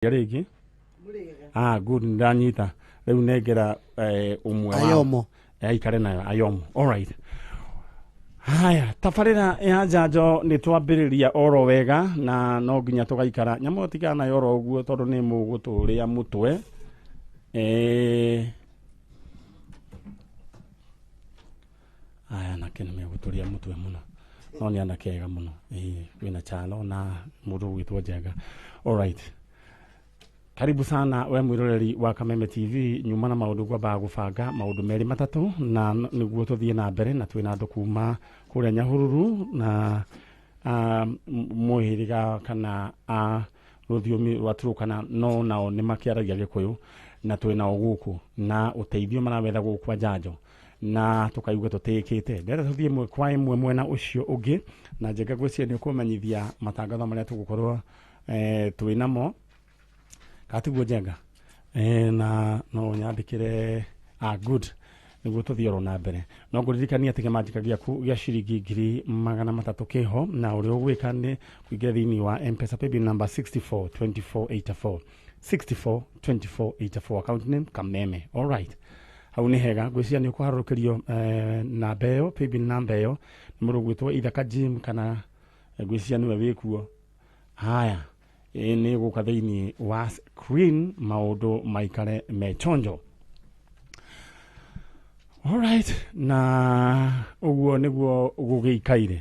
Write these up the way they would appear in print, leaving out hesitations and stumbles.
Rĩngĩ. Ah, good, ndanyita rĩu nengera ũmwe wa Ayomo. Aikare nayo Ayomo. Alright, haya, tabarĩra ya njanjo nĩ twambĩrĩria oro wega na no nginya tũgaikara nyamũ ĩyo tigana nayo oro ũguo tondũ nĩ mũgũtũrĩa mũtwe. Aya anake nĩ megũtũrĩa mũtwe mũno, no nĩ anake ega mũno. Ĩĩ, kwĩna Chalo na mũndũ ũgwĩtwo Njenga. Alright, karibu sana we mwĩroreri wa Kameme TV. Nyuma na maũndũ ngwambaga gũbanga maũndũ merĩ matatũ na nĩguo tũthiĩ na mbere, na twĩna andũ kuma kũrĩa Nyahururu na mũhĩrĩga kana a rũthiomi rwa Turkana, no nao nĩ makĩaragia Gĩkũyũ, na twĩ nao gũkũ na ũteithio marawetha gũkũ kwa njanjo na tũkaigua tũtĩĩkĩte. Ndĩrenda tũthiĩ ĩmwe kwa ĩmwe mwena ũcio ũngĩ na Njenga, ngwĩciria nĩ ũkũmenyithia matangatho marĩa tũgũkorwo twĩ namo, katiguo Njenga? Na no ũnyandĩkĩre. Ah, good, nĩguo tũthiĩ oro na mbere. No ngũririkania atĩ kĩmanjĩka gĩaku gĩa ciringi 300,000 kĩho, na ũrĩa ũgwĩka nĩ kũingĩra thĩinĩ wa M-Pesa paybill number 64 24 84, 64 24 84, account name Kameme. Alright, hau nĩ hega. Ngwĩciria nĩ ũkũharũrũkĩrio namba ĩyo, paybill namba ĩyo nĩ mũndũ ũgwĩtwo Ithaka Jim kana ngwĩciria nĩwe wĩkuo. Haya, ĩ nĩ gũka thĩinĩ wa screen maũndũ maikare me chonjo. Alright, na ũguo nĩguo gũgĩikaire.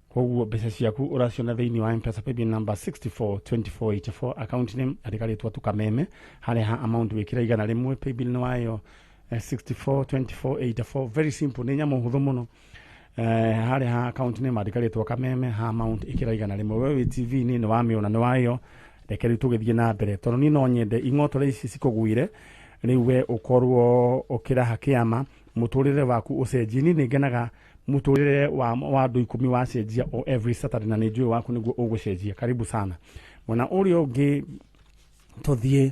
Koguo mbeca ciaku ũraciona thĩinĩ wa M-Pesa paybill number 642484, account name andĩka rĩtwa tu Kameme, harĩa ha amount wĩkĩra 100, paybill nĩ wayo 642484. Very simple, nĩ nyamũ hũthũ mũno. Harĩa ha account name andĩka rĩtwa Kameme, ha amount ĩkĩra 100. We wĩ TV-inĩ nĩ wamĩona nĩ wayo. Reke rĩu tũgĩthiĩ na mbere tondũ niĩ no nyende ing'otore ici cikũgwire rĩu we ũkorwo ũkĩraha kĩama mũtũrĩre waku ũcenjie. Niĩ nĩ ngenaga mũtũrĩre wa andũ 10 wacenjia o every Saturday, na nĩ njũĩ waku nĩguo ũgũcenjia. Karibu sana. Mwena ũrĩa ũngĩ tũthiĩ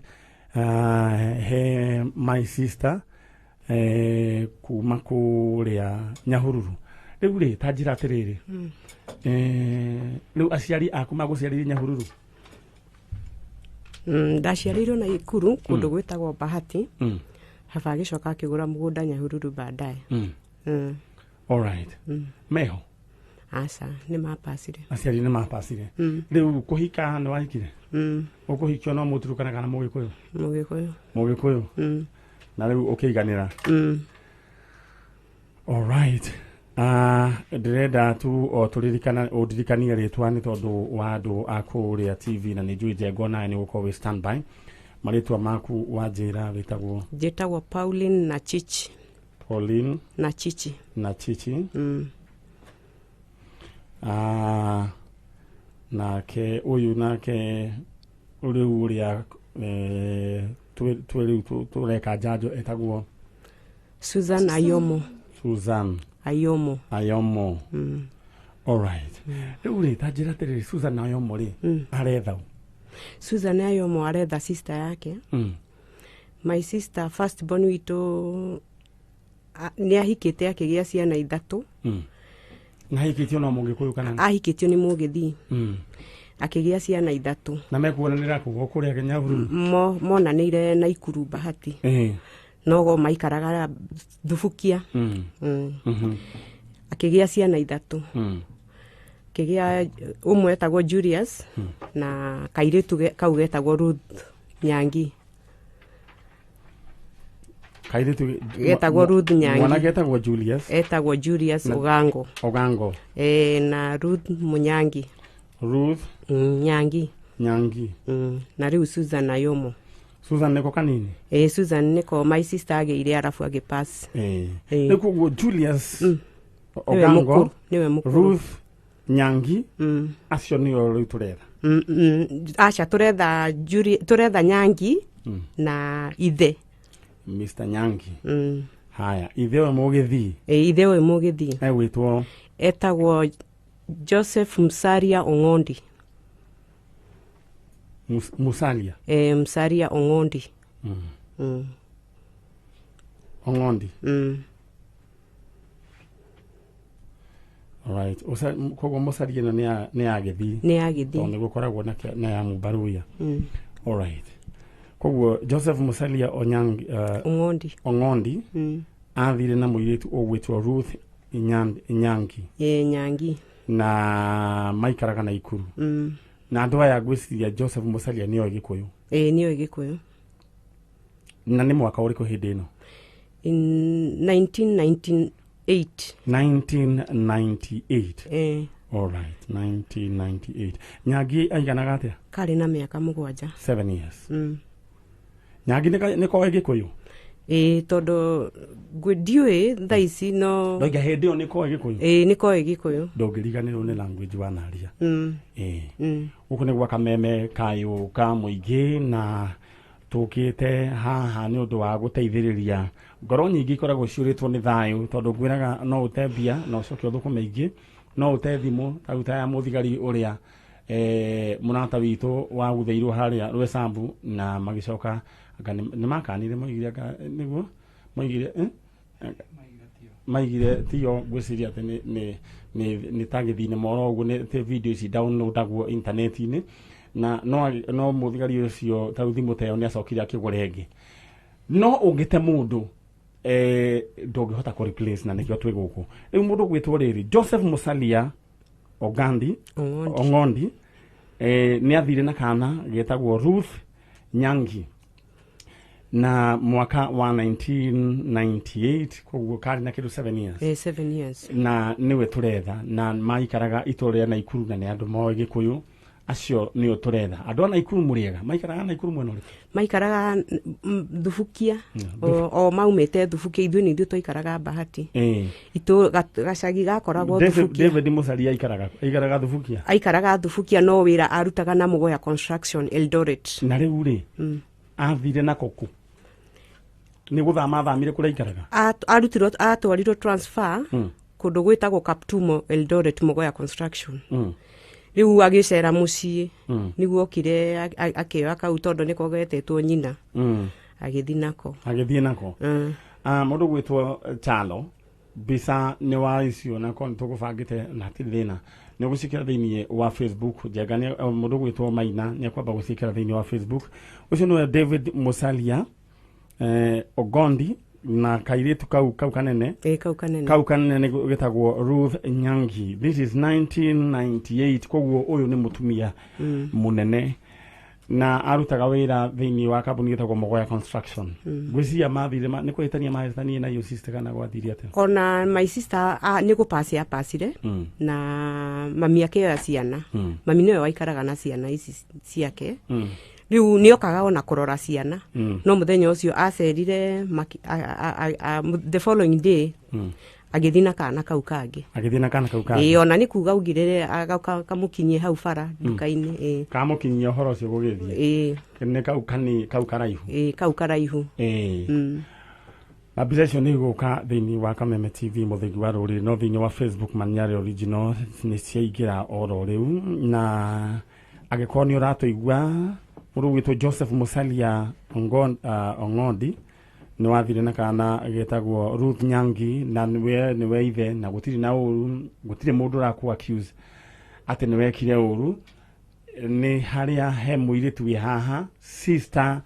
he my sister kuma kũrĩa Nyahururu. Rĩu rĩ, ta njĩra atĩrĩrĩ, rĩu aciari aku magũciarire Nyahururu? Ndaciarĩirwo na Ikuru kũndũ gwĩtagwo Bahati. Baba agĩcoka akĩgũra mũgũnda Nyahururu baadaye. Alright, meho? Aca, nĩ mapacire. Aciari nĩ mapacire. Rĩu kũhika nĩ wahikire? Mm. Ũkũhikio no Mũturukana kana Mũgĩkũyũ? Mũgĩkũyũ. Mũgĩkũyũ. Na rĩu ũkĩiganĩra? Mm. Alright. Ndĩrenda tu o tũririkana ũndirikanie rĩtwa nĩ tondũ wa andũ a kũrĩa TV, na nĩ njũĩ Njengo nawe nĩ gũkorwo wĩ standby. Marĩtwa maku wanjĩra wĩtagwo? Njĩtagwo Pauline na Chichi. Pauline na Chichi. Na Chichi. Nake ũyũ nake rĩu ũrĩa twĩ rĩu tũreka njanjo etagwo? Susan Ayomo. Susan Ayomo. Ayomo. Alright, rĩu rĩ, ta njĩra atĩrĩrĩ, Susan Ayomo rĩ, aretha ũ? Susan Ayomo aretha sister yake. My sister first born witũ nĩ ahikĩte akĩgĩa ciana ithatũ. Na hikĩtio no Mũgĩkũyũ kana? Ahikĩtio nĩ Mũgĩthii. Akĩgĩa ciana ithatũ. Na mekuonanĩra kũ kũrĩa Nyahururu? Monanĩire na Ikuru Bahati. Nogo maikaraga Thubukia. Akĩgĩa ciana ithatũ. Akĩgĩa ũmwe etagwo Julius na kairĩtu kau getagwo Ruth Nyangi. Kairĩtu Getagwo Ruth Nyangi. Mwana getagwo Julius? Etagwo Julius Ogango. Ogango. Na Ruth Munyangi. Ruth Nyangi. Nyangi. Na rĩu Susan Ayomo. Susan nĩko kanini? Susan nĩko my sister agĩire arabu agĩpass. Rĩu koguo Julius Nĩwe Ogango, mũkũrũ, nĩwe mũkũrũ. Ruth Nyangi, acio nĩo rĩu tũretha? Aca, tũretha tũretha Nyangi na ithe. Mr Nyangi. Haya, ithe ũyũ Mũgĩthii? Ithe ũyũ Mũgĩthii. Egwĩtwo? Etagwo Joseph Musaria Ong'ondi. Musalia? Musaria Ong'ondi. Ong'ondi. Alright. Koguo Musaria ĩno nĩ ya Gĩthii? Nĩ ya Gĩthii. Tondũ nĩ gũkoragwo na ya Mũmbaruya. Alright, koguo Joseph Musalia Onyangi, Ong'ondi. Ong'ondi athire na mũirĩtu ũgwĩtwo Ruth Nyangi. Ĩ, Nyangi. Na maikaraga Naikuru. Na andũ aya ngwĩciria Joseph Musalia nĩoĩ Gĩkũyũ. Ĩ, nĩoĩ Gĩkũyũ. Na nĩ mwaka ũrĩkũ hĩndĩ ĩno? In 1998. 1998. Ĩ. Alright, 1998. Nyangi aiganaga atĩa? Karĩ na mĩaka 7. 7 years. Nyangi nĩ koĩ Gĩkũyũ? Ĩ, tondũ ndiũĩ thaa ici no. Ndoiga hĩndĩ ĩyo nĩ koĩ Gĩkũyũ? Ĩ, nĩ koĩ Gĩkũyũ. Ndũngĩriganĩrwo nĩ language wanaria. Ĩ. Gũkũ nĩ gwa Kameme kayũ ka mũingĩ, na tũkĩte haha nĩ ũndũ wa gũteithĩrĩria ngoro nyingĩ ikoragwo ciũrĩtwo nĩ thayũ, tondũ ngwĩraga no ũte mbia na ũcoke ũthũkũme ingĩ, no ũte thimũ ta ya mũthigari ũrĩa mũrata witũ waguthĩirwo harĩa Rwesambu, na magĩcoka anga nĩ makanire, moigire anga nĩguo moigire, maigire tiyo. Ngwĩciria atĩ nĩ ta gĩthinema oro ũguo, nĩ atĩ video ici downloadagwo internet-inĩ, na no mũthigari ũcio ta rĩu thimũ ta ĩyo nĩ acokire akĩgũra ĩngĩ. No ũngĩte mũndũ, ndũngĩhota kũ replace, na nĩkĩo twĩ gũkũ rĩu. Mũndũ gwĩtwo rĩrĩ Joseph Musalia Ogandi. Ong'ondi. Ong'ondi, nĩ athire na kana getagwo Ruth Nyangi na mwaka wa 1998, koguo karĩ na kĩndũ 7 years. Ĩ, 7 years. Na nĩwe tũretha, na maikaraga itũra rĩa Naikuru, na nĩ andũ moĩ Gĩkũyũ. Acio nĩo tũretha. Andũ a Naikuru mũrĩega? Maikaraga Naikuru mwena ũrĩkũ? Maikaraga Thubukia. O maumĩte Thubukia, ithuĩ nĩ ithuĩ twaikaraga Bahati. Itũ gacagi gakoragwo Thubukia. David Musalia aikaraga Thubukia? Aikaraga Thubukia, no wĩra arutaga na Mũgoya Construction, Eldoret. Na rĩu rĩ, athire nako kũ? Nĩ gũthama athamire kũrĩa aikaraga? Arutirwo, atwarirwo transfer kũndũ gwĩtagwo Kaptumo, Eldoret, Mũgoya Construction. Rĩu agĩcera mũciĩ, nĩguo okire akĩoya kau, tondũ nĩko getetwo nyina. Agĩthiĩ nako. Agĩthiĩ nako. Mũndũ gwĩtwo Chalo, mbica nĩ wa icio nako nĩ tũgũbangĩte na hatirĩ thĩna, nĩ ũgũciĩkĩra thĩinĩ wa Facebook. Njenga mũndũ gwĩtwo Maina nĩ ekwamba gũciĩkĩra thĩinĩ wa Facebook. Ũcio nĩwe David Musalia Ogondi na kairĩtu kau kanene. Ĩ, kau kanene. Kau kanene nĩ gĩtagwo Ruth Nyangi. This is 1998, koguo ũyũ nĩ mũtumia mũnene, na arutaga wĩra thĩinĩ wa kambuni ĩtagwo Mogoya Construction. Ngwĩciria mathire nĩ kũhĩtania mahĩtanie na iyo sister, kana gwathire atĩa? Ona my sister nĩ gũpasi apacire, na mami akĩoya ciana. Mami nĩwe waikaraga na ciana ici ciake. Rĩu nĩokaga ona kũrora ciana. No mũthenya ũcio acerire the following day, agĩthiĩ na kana kau kangĩ. Agĩthiĩ na kana kau Ĩ, kangĩ. ona nĩ kuga augire kamũkinyie hau bara nduka-inĩ, ĩ. Kamũkinyia ũhoro ũcio gũgĩthiĩ. Ĩ. Nĩ kau kani kau karaihu? Ĩ, kau karaihu. Ĩ. Na mbica icio nĩ igũka thĩinĩ wa Kameme TV, mũthingi wa rũrĩrĩ, no thĩinĩ wa Facebook Maniare Original nĩ ciaingĩra oro rĩu. Na angĩkorwo nĩ ũratũigua, mũndũ ũgwĩtwo Joseph Musalia Ong'ondi nĩ wathire na kana getagwo Ruth Nyangi, na nĩwe ithe, na gũtirĩ na ũru, gũtirĩ mũndũ ũrakũ accuse atĩ nĩ wekire ũru. Nĩ harĩa he mũirĩtu wĩ haha, sister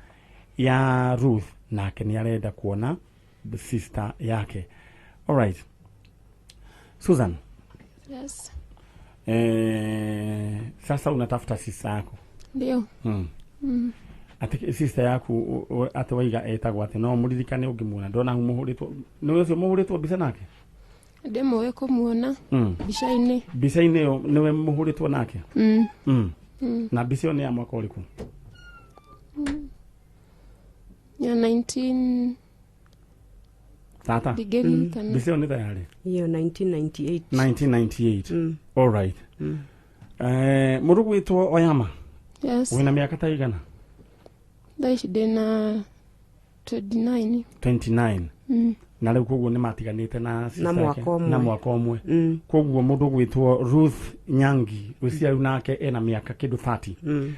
ya Ruth, nake nĩ arenda kuona sister yake. Alright, Susan. Yes. Sasa unatafuta sister yako? Ndio. Ati sister yaku atĩ waiga etagwo atĩ? No mũririkane ũngĩmuona, ndona hau mũhũrĩtwo, nĩ ũcio mũhũrĩtwo mbica nake? Ndĩmũĩ kũmuona mbica-inĩ. Mbica-inĩ ĩyo nĩwe mũhũrĩtwo nake? Mm. Na mbica ĩyo nĩ ya mwaka ũrĩkũ? Ya 19 Tata. Ndingĩririkana. Mbica ĩyo nĩ tayarĩ? Iyo 1998. 1998. Alright. Mũndũ gwĩtwo Oyama. Yes. Wĩna mĩaka ta igana? Thaa ici ndĩna 29. 29. Na rĩu koguo nĩ matiganĩte na sister Na mwaka yake? ũmwe. Na mwaka ũmwe. Koguo mũndũ gwĩtwo Ruth Nyangi gwĩciria rĩu nake ena mĩaka kĩndũ 30.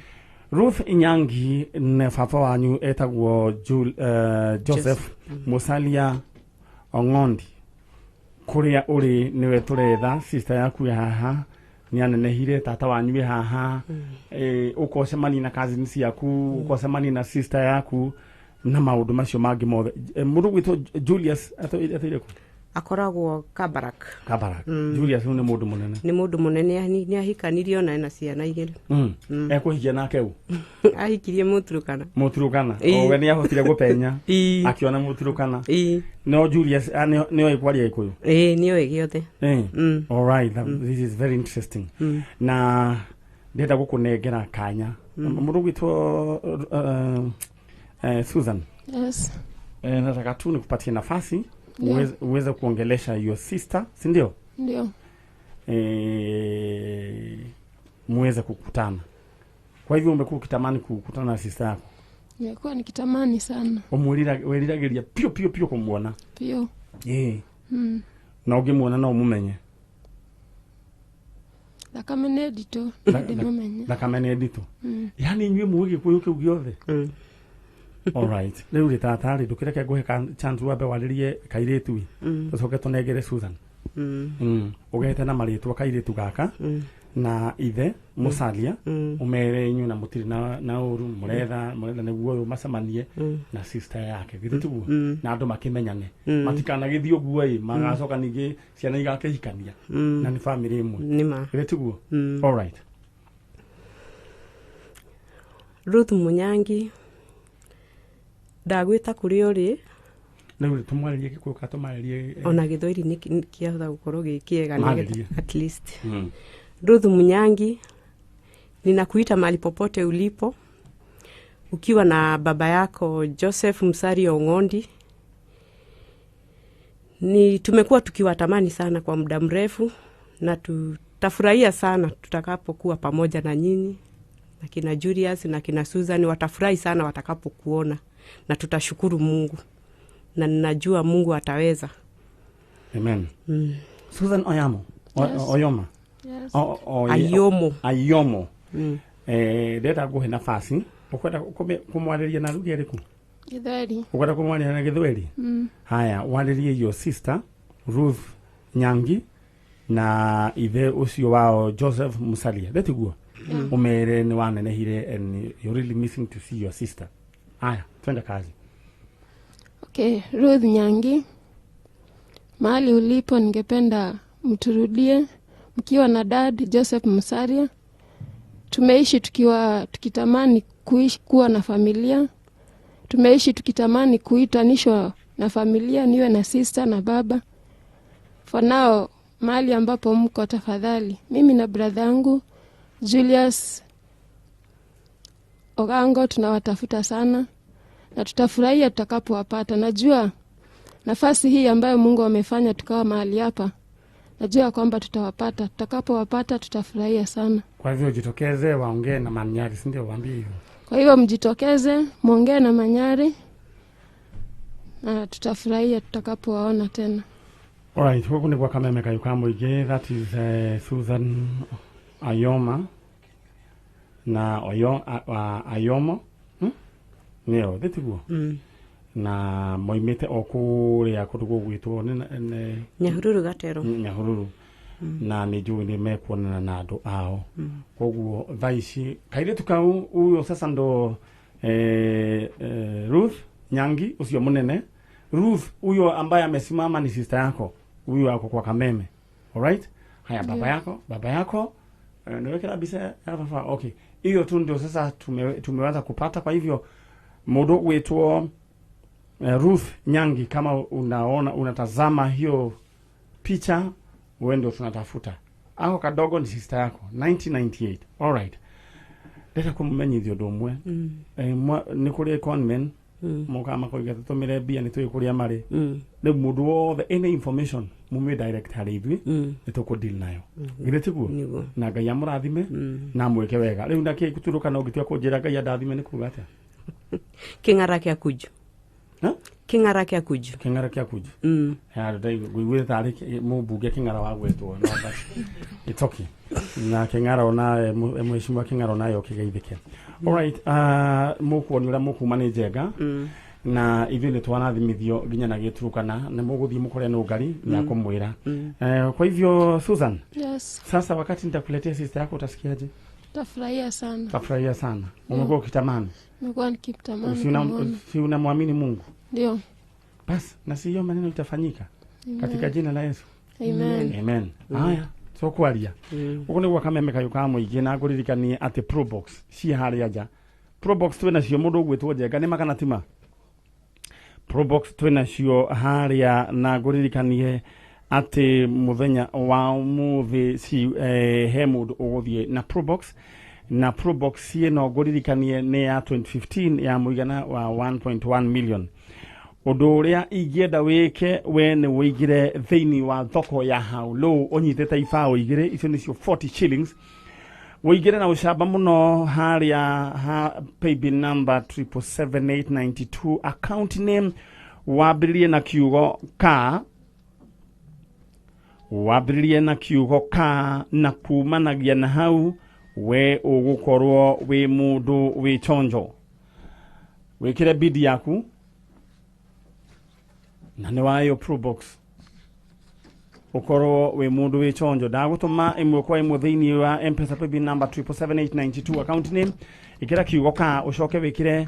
Ruth Nyangi na baba wanyu etagwo Joseph Musalia Ong'ondi. Kũrĩa ũrĩ nĩwe tũretha, sister yaku ya haha. Nĩ anenehire tata wanyu wĩ haha, ũkocemania na cousin ciaku, ũkocemania na sister yaku na maũndũ macio mangĩ mothe. Mũndũ gwĩtwo Julius atũire kũ? Akoragwo Kabarak. Kabarak. Julius nĩ mũndũ mũnene. Nĩ mũndũ mũnene, nĩ ahikanirie ona ena ciana igĩrĩ. Ekũhikia nake ũ? Ahikirie Mũturukana. Mũturukana. Ĩĩ. O we nĩ ahotire gũpenya Ĩĩ. akiona Mũturukana. Ĩĩ. No Julius nĩoĩ kwaria Gĩkũyũ? Ĩĩ, nĩoĩ gĩothe. All right, this is very interesting. Na ndĩrenda gũkũnengera kanya. Mũndũ gwĩtwo Susan. Yes. Nataka tu nikupatie nafasi Yeah. uweze kuongelesha your sister, si ndio? Ndio. Muweze kukutana. Kwa hivyo umekuwa ukitamani kukutana na sister yako? Nimekuwa nikitamani sana. Wĩriragĩria piũ piũ piũ kũmuona? Pio. Na Na ũngĩmuona no ũmũmenye? Thakame nĩ nditũ, ndĩmũmenye. Thakame nĩ nditũ. Yani inyuĩ mũĩ Gĩkũyũ kĩu gĩothe? Mm. Alright, rĩu rĩ tata rĩ, ndũkĩreke ngũhe chance wambe warĩrie kairĩtu ĩ, tũcoke tũnengere Susan. Ũgete na marĩtwa kairĩtu gaka na ithe Musalia, ũmere inyuĩ na mũtirĩ na ũru, mũretha nĩguo ũyũ macemanie na sister yake, githĩ tiguo? Na andũ makĩmenyane, matikanagĩthiĩ ũguo ĩ, magacoka ningĩ ciana igakĩhikania na nĩ family ĩmwe. Nĩma. Githĩ tiguo? Alright. Ruth Munyangi, ndagwĩta kũrĩa ũrĩ. Rĩu rĩ, tũmwarĩrie Gĩkũyũ kana tũmarĩrie Ona Gĩthwaĩri nĩ kĩahota gũkorwo gĩ kĩega nĩgetha Marĩrie. at least. Ruth Munyangi, ninakuita mahali popote ulipo ukiwa na baba yako Joseph Msari Ong'ondi. Ni tumekuwa tukiwatamani sana kwa muda mrefu na tutafurahia sana tutakapokuwa pamoja na nyinyi na kina Julius na kina Susan watafurahi sana watakapokuona, na tutashukuru Mungu na ninajua Mungu ataweza. Amen. Susan Oyamo. Yes. Oyoma. Yes. Ayomo. Ayomo. Ndĩrenda ngũhe nafasi, ũkwenda kũmwarĩria na lugha ĩrĩkũ? Gĩthweri. Ũkwenda kũmwarĩria na Gĩthweri? Haya, warĩrie your sister Ruth Nyangi na ithe ũcio wao Joseph Musalia, ndĩtiguo? Ũmere nĩ wanenehire and you're really missing to see your sister. Haya, twende kazi. Okay, Ruth Nyangi, mahali ulipo, ningependa mturudie mkiwa na dad Joseph Musaria. Tumeishi tukiwa tukitamani kuishi kuwa na familia, tumeishi tukitamani kuitanishwa na familia, niwe na sister na baba. For now, mahali ambapo mko, tafadhali, mimi na brother yangu Julius Ogango tunawatafuta sana na tutafurahia tutakapowapata. Najua nafasi hii ambayo Mungu amefanya tukawa mahali hapa, najua kwamba tutawapata. Tutakapowapata tutafurahia sana. Kwa hivyo jitokeze waongee na Manyari, si ndio? Waambie hivyo. Kwa hivyo mjitokeze, mwongee na Manyari na tutafurahia tutakapowaona tena. Alright, huku ni kwa Kameme Kayũ ka Mũingĩ. That is Susan Ayoma na Oyo, Ayomo, Nĩyo thĩtiguo? Na moimĩte o kũrĩa kũndũ gũgwĩtwo nĩ Nyahururu Gatero. Nyahururu, na nĩ njũĩ nĩ mekuonana na andũ ao. Koguo thaa ici kairĩtu kau huyo sasa ndo Ruth Nyangi ũcio mũnene. Ruth huyo ambaye amesimama ni sister yako, huyo ako kwa Kameme. Alright, haya, baba yako, baba yako, niwekera mbica ya baba. Okay, hiyo tu ndio sasa tumeweza kupata. Kwa hivyo mũndũ gwĩtwo Ruth Nyangi, kama unaona unatazama hiyo picha, wewe ndio tunatafuta. Ako kadogo ni sister yako, 1998. Alright, ndĩrenda kũmũmenyithia ũndũ ũmwe. Nĩ kũrĩ conmen mokaga makoiga tũtũmĩre mbia nĩ tũĩ kũrĩa marĩ. Rĩu mũndũ wothe any information mumĩ direct harĩ ithuĩ, nĩ tũkũ deal nayo, githĩ tiguo? Nĩguo. Na Ngai amũrathime na amwĩke wega. Rĩu nakĩ gũturũka na ũngĩtua kũnjĩra Ngai andathime nĩ kuga atĩa? Kĩng'ara kĩa kunju. Ha? Kĩng'ara kĩa kunju. Kĩng'ara kĩa kunju. Ngũiguĩte tarĩ mũmbunge Kĩng'ara wa gwĩtwo, no but it's okay. Na Kĩng'ara ona mheshimiwa Kĩng'ara onawe ũkĩgeithĩke. Alright, mũkuoni ũrĩa mũkuma nĩ njenga. Na ithuĩ nĩ twarathimithio nginya na gĩturukana na mũgũthiĩ mũkore no ngari na kũmwĩra. Kwa hivyo Susan, Yes, sasa wakati nitakuletea sister yako utasikiaje? tafurahia sana. Utafurahia sana. Umekuwa ukitamani. Nimekuwa nikitamani Si una- kumwona. si unamwamini Mungu? Ndio. Basi na si hiyo maneno itafanyika katika jina la Yesu. Amen. Amen. Haya, tũkwaria ũguo nĩguo kameme kayũ ka mũingĩ na ngũririkanie atĩ Probox ciĩ harĩa nja. Probox twĩ nacio mũndũ ũgwĩtwo Njenga nĩ magana tima. Probox twĩ nacio harĩa na ngũririkanie atĩ mũthenya wa ũmũthĩ ci he mũndũ ũgũthiĩ na Probox, na Probox ĩno ngũririkanie nĩ ya 2015 ya mũigana wa 1.1 million. Ũndũ ũrĩa ingĩenda wĩke we nĩ wĩingĩre thĩinĩ wa thoko ya How Low ũnyitĩte ibaũ igĩrĩ, icio nĩcio 40 shillings, wĩingĩre na ũcamba mũno harĩa ha paybill number 777892, account name wambĩrĩrie na kiugo ka, wambĩrĩrie na kiugo ka, na kumanagia na hau we ũgũkorwo wĩ mũndũ wĩ chonjo. Wĩkĩre bidi yaku na nĩ wayo Probox ukorwo wĩ mũndũ wĩ chonjo. Ndagũtũma ĩmwe kwa ĩmwe thĩinĩ wa Mpesa paybill number 777892, account name ĩkĩra kiugo ka, ũcoke wĩkĩre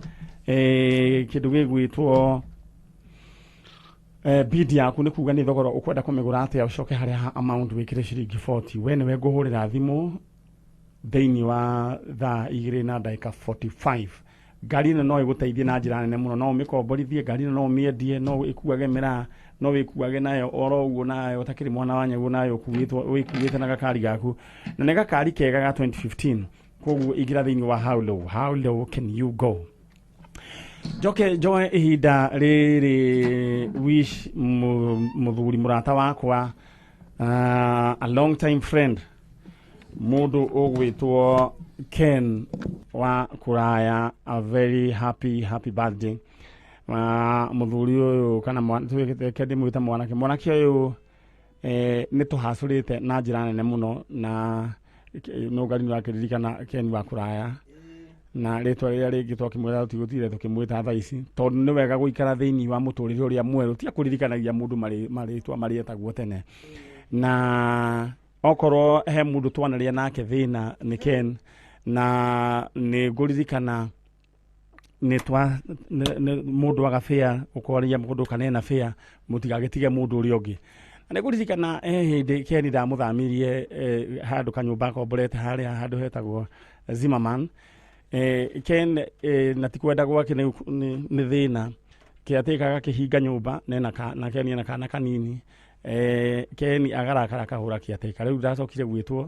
kĩndũ gĩgwĩtwo bid yaku, nĩ kuga nĩ thogora ũkwenda kũmĩgũra atĩa, ũcoke harĩa ha amount wĩkĩre ciringi 40. We nĩwe ngũhũrĩra thimũ thĩinĩ wa thaa 2 na ndagĩka 45. Ngari ĩno no ĩgũteithie na njĩra nene mũno, no ũmĩkomborithie ngari ĩno, no ũmĩendie, no ĩkuage mĩraa, no wĩkuage nayo oro ũguo nayo ũtakĩrĩ mwana wa nyaguo, nayo ũkuĩtwo wĩkuĩte na gakari gaku, na nĩ gakari kega ga 2015. Koguo ingĩra thĩinĩ wa How Low. How low can you go? Njoke njoe ihinda rĩrĩ wish mũthuri mũrata wakwa, a long time friend, mũndũ ũgwĩtwo Ken wa Kũraya, a very happy happy birthday. Mũthuri ũyũ kana tuĩke ndĩmwĩte mwanake, mwanake ũyũ nĩ tũhacũrĩte na njĩra nene mũno, na no ngari nĩ ũrakĩririkana Ken wa Kũraya na rĩtwa rĩrĩa rĩngĩ twakĩmwĩra tũtigũtire tũkĩmwĩta thaa ici, tondũ nĩ wega gũikara thĩinĩ wa mũtũrĩre ũrĩa mwerũ, tiga kũririkanagia mũndũ marĩtwa marĩa etagwo tene. Na okorwo he mũndũ twanaria nake thĩna nĩ Ken, na nĩ ngũririkana nĩ twa mũndũ aga bĩa ũkoria mũndũ kana ena bĩa, mũtigagĩtige mũndũ ũrĩa ũngĩ. Na nĩ ngũririkana he hĩndĩ Ken ndamũthamirie handũ kanyũmba akomborete harĩa handũ hetagwo Zimmerman. Ken na ti kwenda gwake nĩ thĩna kĩatĩka agakĩhinga nyũmba nena na Ken ena kana kanini, Ken agarakara akahũra kĩatĩka. Rĩu ndacokire gwĩtwo,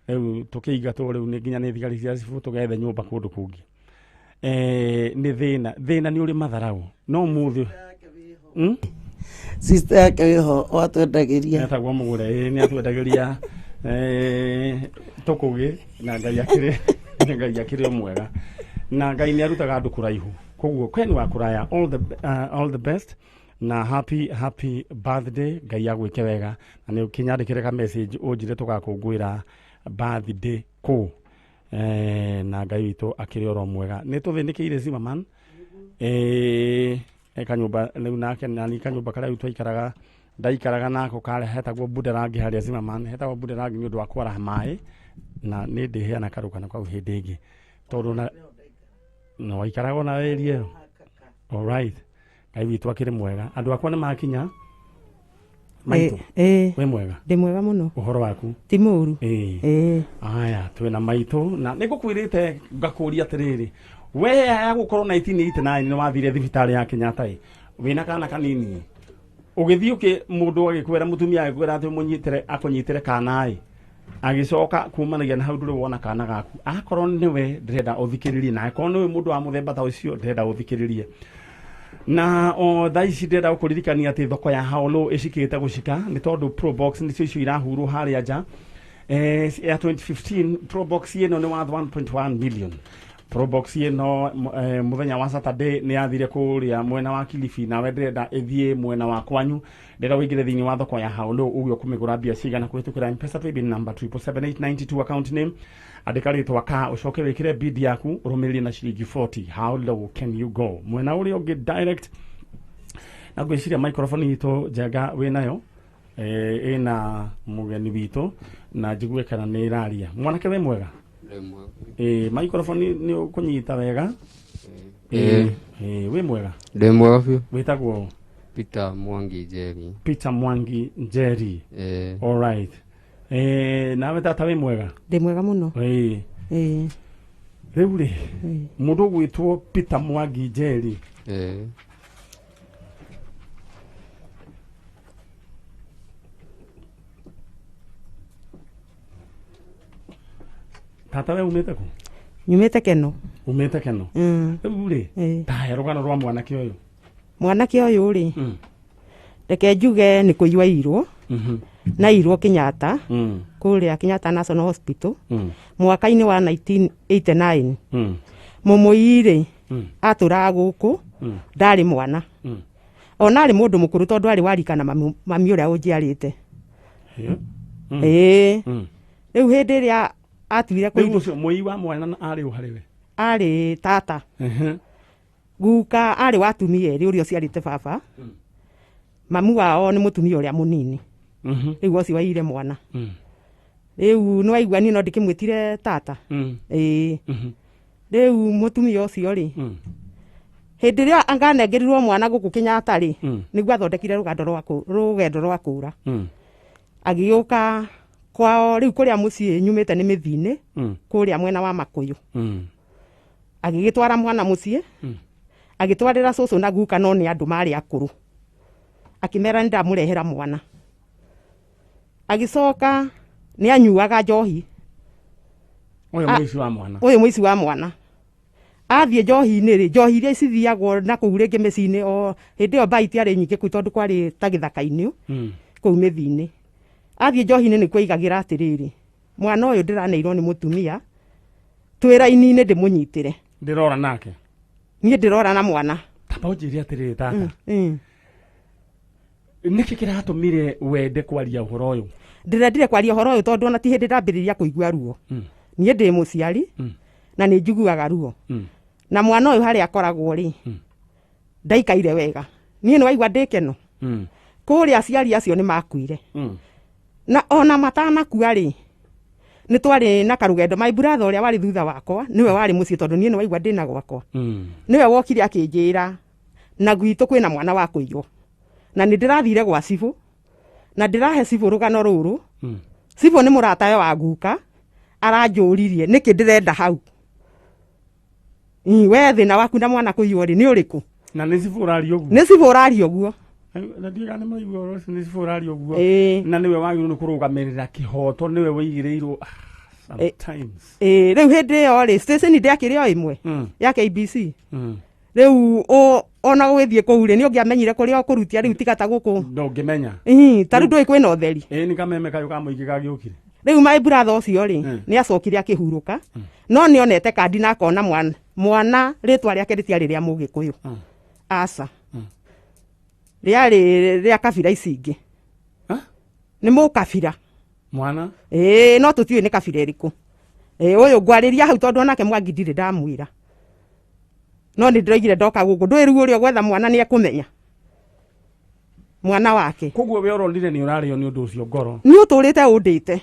rĩu tũkĩingatwo, rĩu nĩ nginya nĩ thigari cia cibũ tũgethe nyũmba kũndũ kũngĩ. Nĩ thĩna, thĩna nĩ ũrĩ matharau no mũthĩ. Sister yake wĩho watwendagĩria. Etagwo Mũgũre, ĩĩ, nĩ atwendagĩria tũkũgĩ, na Ngai akĩrĩ, Ngai akĩrĩ o mwega, na Ngai nĩ arutaga andũ kũraihu. Koguo Ken wa Kũraya, all the best na happy happy birthday. Ngai agwĩke wega, na nĩ ũkĩnyandĩkĩre ka message ũnjĩre tũgakũngũĩra birthday kũ. Na Ngai witũ akĩrĩ oro mwega. Nĩ tũthĩnĩkĩire Zimmerman kanyũmba rĩu nake nani kanyũmba karĩa rĩu twaikaraga, ndaikaraga nako karĩa hetagwo Budarangi harĩa Zimmerman, hetagwo Budarangi nĩ ũndũ wa kwaraha maĩ, na nĩ ndĩheana karũgano kau hĩndĩ ĩngĩ, tondũ na no waikaraga ona area ĩyo. Alright, Ngai witũ akĩrĩ mwega. Andũ akwa nĩ makinya maitũ. Wĩ mwega? Ndĩ mwega mũno. Ũhoro waku? Ti mũru. Ĩĩ. Aya twĩna maitũ, na nĩ ngũkwĩrĩte ngakũria atĩrĩrĩ, we ya gũkorwo 1989 nĩ wathire thibitarĩ ya Kenyatta ĩ wĩna kana kanini, ũgĩthiĩ ũkĩ mũndũ agĩkwĩra, mũtumia agĩkwĩra atĩ ũmũnyitĩre akũnyitĩre kana ĩ, agĩcoka kumanagia na hau ndũrĩ wona kana gaku. Akorwo nĩwe ndĩrenda ũthikĩrĩrie, na akorwo nĩwe mũndũ wa mũthemba ta ũcio ndĩrenda ũthikĩrĩrie. Na o thaa ici ndĩrenda gũkũririkania atĩ thoko ya How Low ĩcikĩte gũcika, nĩ tondũ Probox nĩcio icio irahurwo harĩa nja, ya 2015 Probox ĩno nĩ worth 1.1 million. Probox ĩno mũthenya wa Saturday nĩ yathire kũrĩa mwena wa Kilifi, nawe ndĩrenda ĩthiĩ mwena wa kwanyu. Ndĩrenda ũingĩre thĩinĩ wa thoko ya How Low uge ũkũmĩgũra mbia cigana kũhĩtũkĩra M-Pesa paybill number 777892 account name, andĩka rĩtwa ka ũcoke wĩkĩre bid yaku ũrũmĩrĩrie na ciringi 40. How low can you go? Mwena ũrĩa ũngĩ direct na ngwĩciria microphone itũ Njenga wĩnayo, ĩna mũgeni witũ na njigue kana nĩ ĩraria. Mwanake wĩ mwega? Microphone nĩ ũkũnyita wega? Wĩ mwega? Ndĩ mwega biũ. Wĩtagwo? Peter Mwangi Njeri. Peter Mwangi Njeri. All right. Nawe tata wĩ mwega? Ndĩ mwega mũno. Rĩu rĩ, mũndũ ũgwĩtwo Peter Mwangi Njeri. Tata we umĩte kũ? Nyumĩte Keno. Umĩte Keno? Rĩu rĩ, ta he rũgano rwa mwanake ũyũ. Mwanake ũyũ rĩ, reke njuge nĩ kũiywo airwo. Na airwo Kenyatta, kũrĩa Kenyatta National Hospital, mwaka-inĩ wa 1989. Mũmũiyi rĩ, atũraga gũkũ, ndarĩ mwana. Ona arĩ mũndũ mũkũrũ tondũ arĩ warika na mami ũrĩa ũnjiarĩte. Rĩu hĩndĩ ĩrĩa atuire Rĩu kũirwo ũcio mũiyi wa mwana arĩ ũ harĩ we? Arĩ tata. Guka arĩ wa atumia erĩ ũrĩa ũciarĩte baba. Mamu wao nĩ mũtumia ũrĩa mũnini. Rĩu ũcio waiyire mwana. Rĩu nĩ waigua niĩ no ndĩkĩmwĩtire tata. Rĩu mũtumia ũcio rĩ, hĩndĩ ĩrĩa anganengerirwo mwana gũkũ Kenyatta rĩ, nĩguo athondekire rũgendo rwa kũra. Agĩũka kwao rĩu kũrĩa mũciĩ nyumĩte nĩ mĩthiinĩ, kũrĩa mwena wa Makũyũ. Agĩgĩtwara mwana mũciĩ, agĩtwarĩra cũcũ na guka, no nĩ andũ marĩ akũrũ. Akĩmera nĩ ndamũrehera mwana. Agĩcoka nĩ anyuaga njohi. Ũyũ mũici wa mwana. Ũyũ mũici wa mwana. Athiĩ njohi-inĩ rĩ, njohi iria cithiagwo na kũu rĩngĩ mĩciĩ-inĩ, o hĩndĩ ĩyo mbaa itiarĩ nyingĩ kũu tondũ kwarĩ ta gĩthaka-inĩ, kũu mĩthiinĩ. Athiĩ njohi-inĩ nĩkuo aigagĩra atĩrĩrĩ, mwana ũyũ ndĩraneirwo nĩ mũtumia, twĩ raini-inĩ ndĩmũnyitĩre. Ndĩrora nake? Niĩ ndĩrora na mwana. Tamba ũnjĩre atĩrĩrĩ tata. Nĩkĩ kĩratũmire wende kwaria ũhoro ũyũ? Ndĩrendire kwaria ũhoro ũyũ tondũ ona ti hĩndĩ ndambĩrĩria kũigua ruo. Niĩ ndĩ mũciari, na nĩ njiguaga ruo. Na mwana ũyũ harĩa akoragwo rĩ, ndaikaire wega. Niĩ nĩ waigua ndĩ keno. Kũrĩa aciari acio nĩ makuire. Na ona matanakua rĩ, nĩ twarĩ na karũgendo. My brother ũrĩa warĩ thutha wakwa, nĩwe warĩ mũciĩ tondũ niĩ nĩ waigua ndĩna gwakwa. Nĩwe wokire akĩnjĩra na gwitũ kwĩna mwana wa kũiywo. Na nĩ ndĩrathire gwa cibũ, na ndĩrahe cibũ rũgano rũrũ. Cibũ nĩ mũratawe wa guka, aranjũririe nĩkĩ ndĩrenda hau. We thĩna waku na mwana kũiywo rĩ, nĩ ũrĩkũ? Na nĩ cibũ ũraria ũguo? Nĩ cibũ ũraria ũguo. Na ndiũĩ kana nĩ maraigua ũhoro ũcio, nĩ cibũ ũraria ũguo. Na nĩwe wagĩrĩirwo nĩ kũrũgamĩrĩra kĩhoto, nĩwe wĩigĩrĩirwo, sometimes. Rĩu hĩndĩ ĩyo rĩ, station ndĩakĩrĩ o ĩmwe ya KBC. Rĩu ona ũgĩthiĩ kũu rĩ, nĩ ũngĩamenyire kũrĩa ũkũrutia rĩu tiga ta gũkũ. Ndũngĩmenya. Ta rĩu ndũĩ kwĩna ũtheri. Nĩ kameme kayũ ka mũingĩ gagĩũkire. Rĩu my brother ũcio rĩ, nĩ acokire akĩhurũka. No nĩ onete kandi na akona mwana rĩtwa rĩake rĩtiarĩ rĩa Mũgĩkũyũ. Aca. Rĩarĩ rĩa kabira ici ingĩ. Ha? Nĩ mũkabira. Mwana? No tũtiũĩ nĩ kabira ĩrĩkũ. Ũyũ ngwarĩria hau tondũ onake Mwangi ndirĩ ndamwĩra. No nĩ ndĩroigire ndoka gũkũ, ndũĩ rĩu ũrĩa ũgwetha mwana nĩ ekũmenya. Mwana wake. Koguo we ũronire nĩ ũrarĩo nĩ ũndũ ũcio ngoro. Nĩ ũtũrĩte ũndĩte.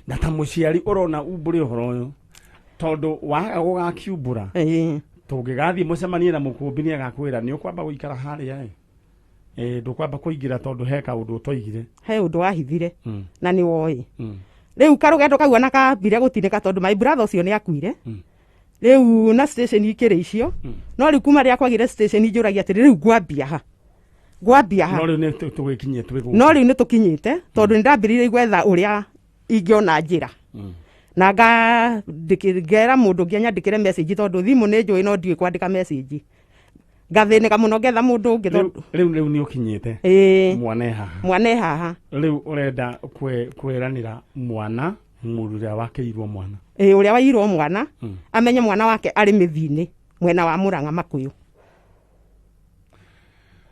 Na ta mũciari ũrona umbũre ũhoro ũyũ, tondũ waga gũgakiumbũra, tũngĩgathiĩ mũcemanie na mũkũmbi nĩ agakwĩra nĩ ũkwamba gũikara harĩa ĩ. Ndũkwamba kũingĩra tondũ he kaũndũ ũtoigire. He ũndũ wahithire, na nĩ woĩ. Rĩu karũgendo kau ona kambire gũtinĩka tondũ my brother ũcio nĩ akuire. Rĩu na station ikĩrĩ icio. No rĩu kuma rĩrĩa kwagĩire station njũragia atĩrĩ, rĩu ngwambia ha? Ngwambia ha? No rĩu nĩ tũgĩkinyie twĩ gũkũ. No rĩu nĩ tũkinyĩte, tondũ nĩ ndambĩrĩirie gwetha ũrĩa ingĩona njĩra. Na ngera mũndũ ũngĩ anyandĩkĩre message tondũ thimũ nĩ njũĩ no ndiũĩ kwandĩka message. Ngathĩnĩka mũno ngetha mũndũ ũngĩ tondũ Rĩu nĩ ũkinyĩte. Mwana e haha. Mwana e haha. Rĩu ũrenda kwĩranĩra mwana. Mũndũ ũrĩa wakĩirwo mwana. Ĩ, ũrĩa wairwo mwana amenye mwana wake arĩ mĩthi-inĩ mwena wa Mũrang'a Makũyũ,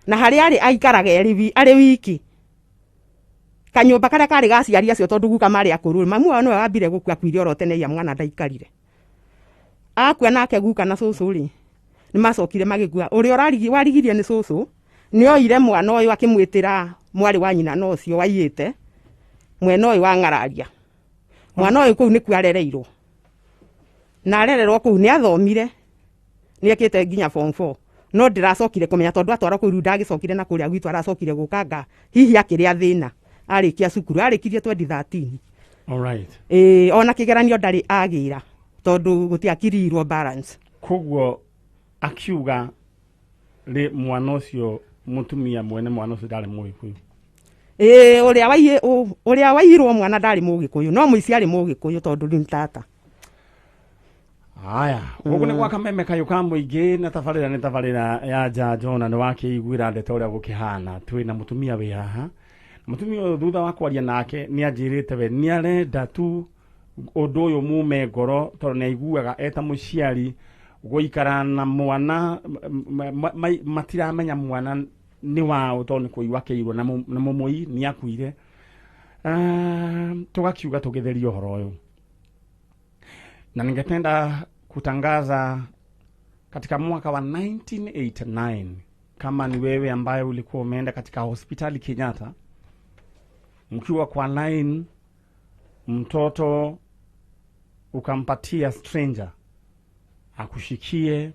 na harĩa arĩ aikaraga arĩ wiki kanyũmba karĩa karĩ ga aciari acio, tondũ guka marĩ akũrũ. Mamu wao nĩwe wambire gũkua, akuire oro tene, ia mwana ndaikarire. Akua nake guka na cũcũ rĩ, nĩ macokire magĩkua. Ũrĩa warigirie nĩ cũcũ, nĩ oire mwana ũyũ akĩmwĩtĩra mwarĩ wa nyina na ũcio waiyĩte mwena ũyũ wa ng'araria. Mwana ũyũ kũu nĩkuo arereirwo, na arererwo kũu nĩ athomire, nĩ ekĩte nginya form 4, no ndĩracokire kũmenya tondũ atwarwo kũu rĩu ndagĩcokire na kũrĩa gwitũ, aracokire gũkanga hihi akĩrĩa thĩna arĩkia cukuru, arĩkirie 2013. All right. Ĩĩ, ona kĩgeranio ndarĩ agĩra tondũ gũtiakirirwo balance. Koguo akiuga rĩ mwana ũcio, mũtumia mwene mwana ũcio ndarĩ Mũgĩkũyũ? Ĩĩ, ũrĩa waiyirwo mwana ndarĩ Mũgĩkũyũ, no mũici arĩ Mũgĩkũyũ tondũ rĩu nĩ tata. Haya, gũkũ nĩ gwa Kameme kayũ ka mũingĩ, na tabarĩra nĩ tabarĩra ya njanjo, na nĩ wakĩiguĩra ndeto ũrĩa gũkĩhana. Twĩna mũtumia wĩ haha. Mũtumia ũyũ, thutha wa kwaria nake, nĩ anjĩrĩte we nĩ arenda tu ũndũ ũyũ mume ngoro, tondũ nĩ aiguaga eta mũciari gũikara na mwana matiramenya mwana nĩ wao, tondũ nĩ kũiywo akĩirwo na mũmũi nĩ akuire. Tũgakiuga tũgĩtherie ũhoro ũyũ, na ningependa kutangaza katika mwaka wa 1989, kama ni wewe ambaye ulikuwa umeenda katika hospitali Kenyatta, mkiwa kwa line, mtoto ukampatia stranger akushikie,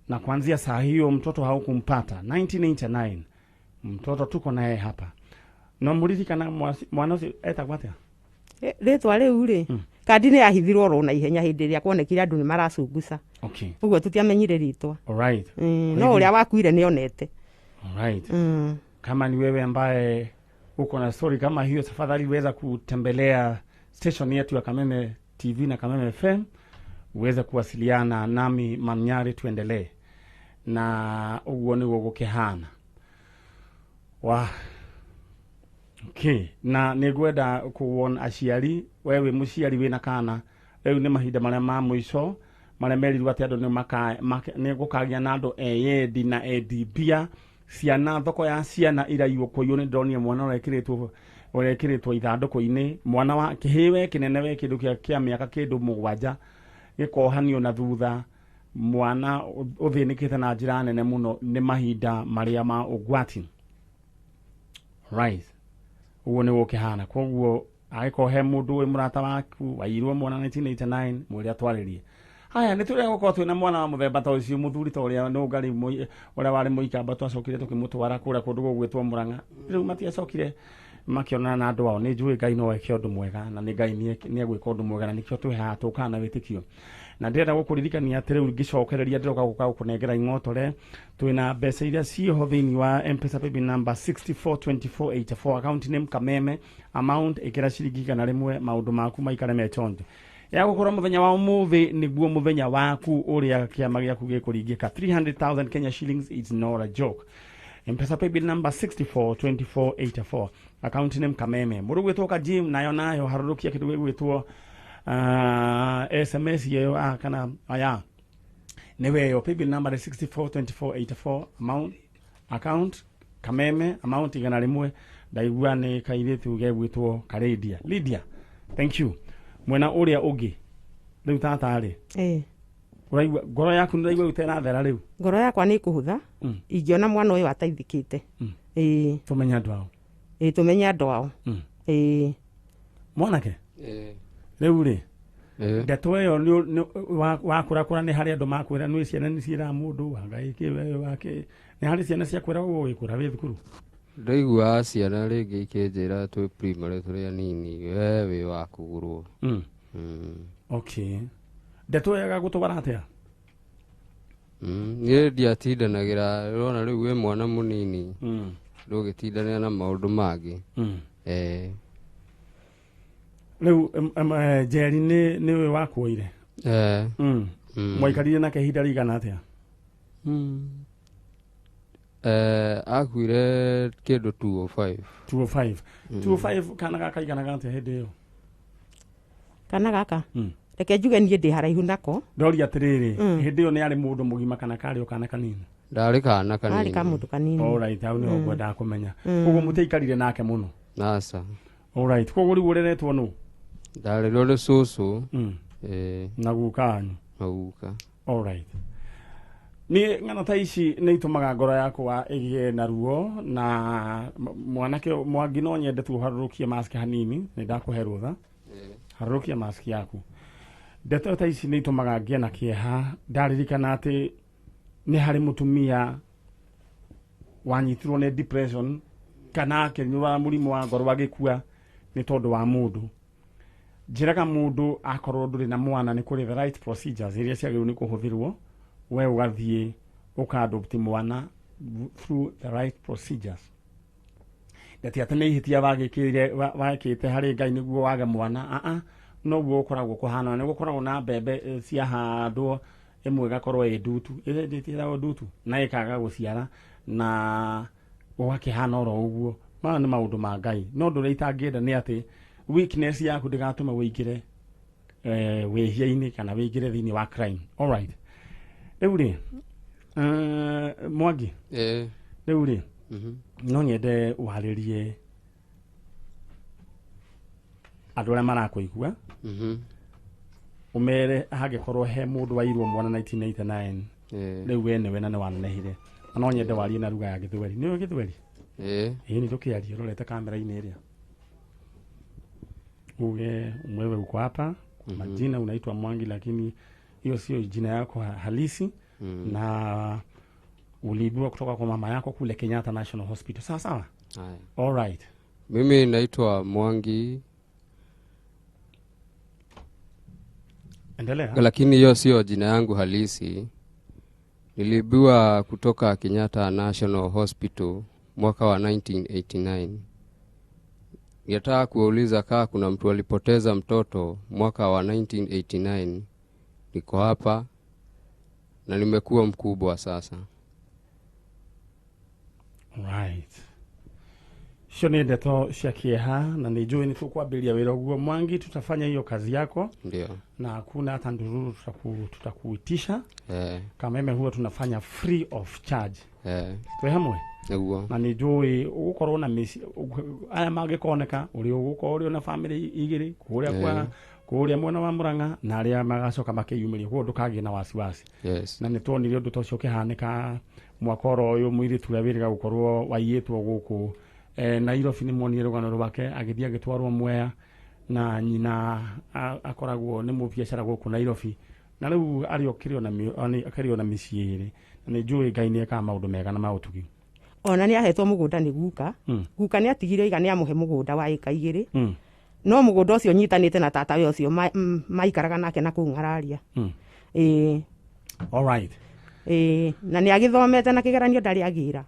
na kuanzia saa hiyo mtoto haukumpata. 1989 mtoto tuko naye hapa no muririkana mwana ũcio etagwo atĩa? Rĩtwa rĩu rĩ, kandi nĩ yahithirwo oro na ihenya hĩndĩ ĩrĩa kuonekire andũ nĩ maracunguca. Ũguo tũtiamenyire rĩtwa. All right. No ũrĩa wakuire nĩ onete. All right. Kama ni wewe ambaye uko na story kama hiyo, tafadhali weza kutembelea station yetu ya Kameme TV na Kameme FM uweze kuwasiliana nami Manyari, tuendelee na uguo niguo gukihana wa okay. Na nĩngwenda kuwon aciari, we wĩ mũciari wĩna kana, rĩu nĩ mahinda marĩa ma mũico marĩa merirwo atĩ andũ nĩ gũkagĩa na andũ eyendi na endi mbia. Ciana, thoko ya ciana iraiywo kũiywo. Nĩ ndĩronire mwana ũrekĩrĩtwo ithandũkũ-inĩ, mwana wa kĩhĩ we kĩnene we kĩndũ kĩa mĩaka kĩndũ 7, gĩkohanio na thutha, mwana ũthĩnĩkĩte na njĩra nene mũno. Nĩ mahinda marĩa ma ũgwati, right? Ũguo nĩguo kĩhana. Koguo angĩkorwo he mũndũ wĩ mũrata waku waiyirwo mwana 1989, mwĩre atwarĩrie. Haya, nĩ tũrĩa gũkorwo twĩna mwana wa mũthemba ta ũcio, mũthuri ta ũrĩa nũngarĩ ũrĩa warĩ mũikamba, twacokire tũkĩmũtwara kũrĩa kũndũ gũgwĩtwo Mũrang'a. Rĩu matiacokire makĩonana na andũ ao. Nĩ njũĩ Ngai no eke ũndũ mwega, na nĩ Ngai nĩ egwĩka ũndũ mwega, na nĩkĩo twĩ haha tũkaga na wĩtĩkio. Na ndĩrenda gũkũririkania atĩ rĩu ngĩcokereria ndĩroka gũka gũkũnengera ing'otore. Twĩna mbeca iria ciĩho thĩinĩ wa M-Pesa paybill number 642484, account name Kameme, amount ĩkĩra ciringi 100, maũndũ maku maikare me chonjo. Ya gũkorwo mũthenya wa ũmũthĩ nĩguo mũthenya waku ũrĩa kĩama gĩaku gĩkũringĩka. 300,000 Kenya shillings is not a joke. M-Pesa paybill number 642484, account name Kameme. Mũndũ gwĩtwo Kajim nayo harũrũkia kĩndũ gĩgwĩtwo SMS yeyo, kana aya nĩweyo paybill number 642484, amount account Kameme, amount 100. Ndaigua nĩ kairĩtu gegwĩtwo Karendia Lydia, thank you. Mwena ũrĩa ũngĩ rĩu tata rĩ, ũraigua ngoro yaku nĩ ũraigua ũterathera rĩu? Ngoro yakwa nĩ ĩkũhũtha ingĩona mwana ũyũ ateithĩkĩte. Ĩĩ. Tũmenye andũ ao. Ĩĩ, tũmenye andũ ao. Ĩĩ. Mwanake, rĩu rĩ, ndeto ĩyo wakũrakũra, nĩ harĩ andũ makwĩra nĩ ciana nĩ ciĩraga mũndũ hangaĩke wake, nĩ harĩ ciana ciakwĩra ũguo wĩkũra wĩ thukuru? Ndaiguaga ciana rĩngĩ ikĩnjĩra twĩ primary tũrĩ anini, we wĩ wa kũgũrwo. Okay, ndeto ĩyo ĩgagũtwara atĩa? Niĩ ndiatindanagĩra, ũrona rĩu wĩ mwana mũnini, ndũgĩtindanĩra na maũndũ mangĩ. Rĩu Njeri nĩwe wakuoire? Mwaikarire nake ihinda rĩigana atĩa? Akuire kĩndũ 205. 205. 205, kana gakaiganaga atĩa hĩndĩ ĩyo? Kana gaka Mm. reke njuge niĩ ndĩ haraihu nako. Ndoria atĩrĩrĩ, hĩndĩ ĩyo nĩ arĩ mũndũ mũgima kana karĩ o kana kanini? Ndarĩ kana arĩ ka kanini. mũndũ kanini. Alright, hau nĩho ngwendaga kũmenya. Koguo mũtiaikarire nake mũno? Aca. Alright, koguo rĩu ũreretwo nũ? Ndarĩrwo nĩ cũcũ. Mm. Ĩĩ. Na guka wanyu? Na guka. Alright. Niĩ ng'ano ta ici nĩ itũmaga ngoro yakwa ĩgĩe na ruo na mwanake Mwangi, no nyende tu ũharũrũkie mask hanini, nĩ ndakũhe rũtha. Harũrũkia mask yaku. Ndeto ta ici nĩ itũmaga ngĩe na kĩeha ndaririkana atĩ nĩ harĩ mũtumia wanyitirwo nĩ depression kana akĩnyua mũrimũ wa ngoro agĩkua nĩ tondũ wa mũndũ. Njĩraga mũndũ akorwo ndũrĩ na mwana nĩ kũrĩ the right procedures iria ciagĩrĩirwo nĩ kũhũthĩrwo, we ũgathiĩ ũka-adopt mwana through the right procedures. Ndati atĩ nĩ ihĩtia wagĩkĩire wekĩte harĩ Ngai nĩguo wage mwana, aa, noguo gũkoragwo kũhana. Nĩ gũkoragwo na mbembe ciahandwo, ĩmwe ĩgakorwo ĩ ndutu, ĩrĩa ĩtĩtagwo ndutu, na ĩkaga gũciara na ũgakĩhana oro ũguo. Maya nĩ maũndũ ma Ngai, no ũndũ ũrĩa itangĩenda nĩ atĩ weakness yaku ndĩgatũme wĩingĩre wĩhia-inĩ kana wĩingĩre thĩinĩ wa crime. Alright, rĩu rĩ, Mwangi, Ĩĩ. rĩu rĩ, no nyende warĩrie andũ arĩa marakũigua, ũmere hangĩkorwo he mũndũ wairwo mwana 1989. Ĩĩ. Rĩu we nĩwe na nĩ wanenehire, na no nyende warie na lugha ya Gĩthweri. Nĩũĩ Gĩthweri? Ĩĩ. Ĩĩ, nĩ tũkĩarie ũrorete kamera-inĩ ĩrĩa, uge wewe uko hapa kwa majina unaitwa Mwangi, lakini hiyo sio jina yako halisi, na uliibiwa kutoka kwa mama yako kule Kenyatta National Hospital. Sawa sawa? Haya. All right. Mimi naitwa Mwangi. Endelea. Lakini hiyo sio jina yangu halisi. Niliibiwa kutoka Kenyatta National Hospital mwaka wa 1989. Ningetaka kuwauliza kaa kuna mtu alipoteza mtoto mwaka wa 1989. Niko hapa na nimekuwa mkubwa sasa. Right, icio nĩ ndeto cia kĩeha na nĩ njũĩ nĩ tũkwambĩrĩria wĩra ũguo. Mwangi, tutafanya hiyo kazi yako Ndio. Na hakuna hata ndururu tutakuitisha. Kameme huwa tunafanya free of charge. Twĩ hamwe? Nĩguo. Na nĩ njũĩ ũgũkorwo na mĩciĩ aya mangĩkoneka ũrĩa ũgũkorwo ũrĩ na famĩlĩ igĩrĩ kũrĩa kwa kũrĩa mwena wa Murang'a na arĩa magacoka makĩyumĩria, koguo ndũkagĩe na wasiwasi. Na nĩ tuonire ũndũ ta ũcio ũkĩhanĩka mwaka oro ũyũ, mũirĩtu ũrĩa wĩrĩga gũkorwo waiyĩtwo gũkũ Nairobi, nĩ muonire rũgano rwake agĩthiĩ agĩtwarwo Mwea na nyina akoragwo nĩ mũbiacara gũkũ Nairobi, na rĩu arĩ akĩrĩ o na mĩciĩ ĩrĩ, na nĩ njũĩ Ngai nĩ ekaga maũndũ mega na ma ũtugi. Ona nĩ ahetwo mũgũnda nĩ guka. Guka nĩ atigire iga nĩ amũhe mũgũnda wa ĩka 2. No mũgũnda ũcio nyitanĩte na tatawe ũcio maikaraga nake na kũu ng'araria. Ĩĩ. All right. Ĩĩ, na nĩ agĩthomete na kĩgeranio ndarĩ agĩra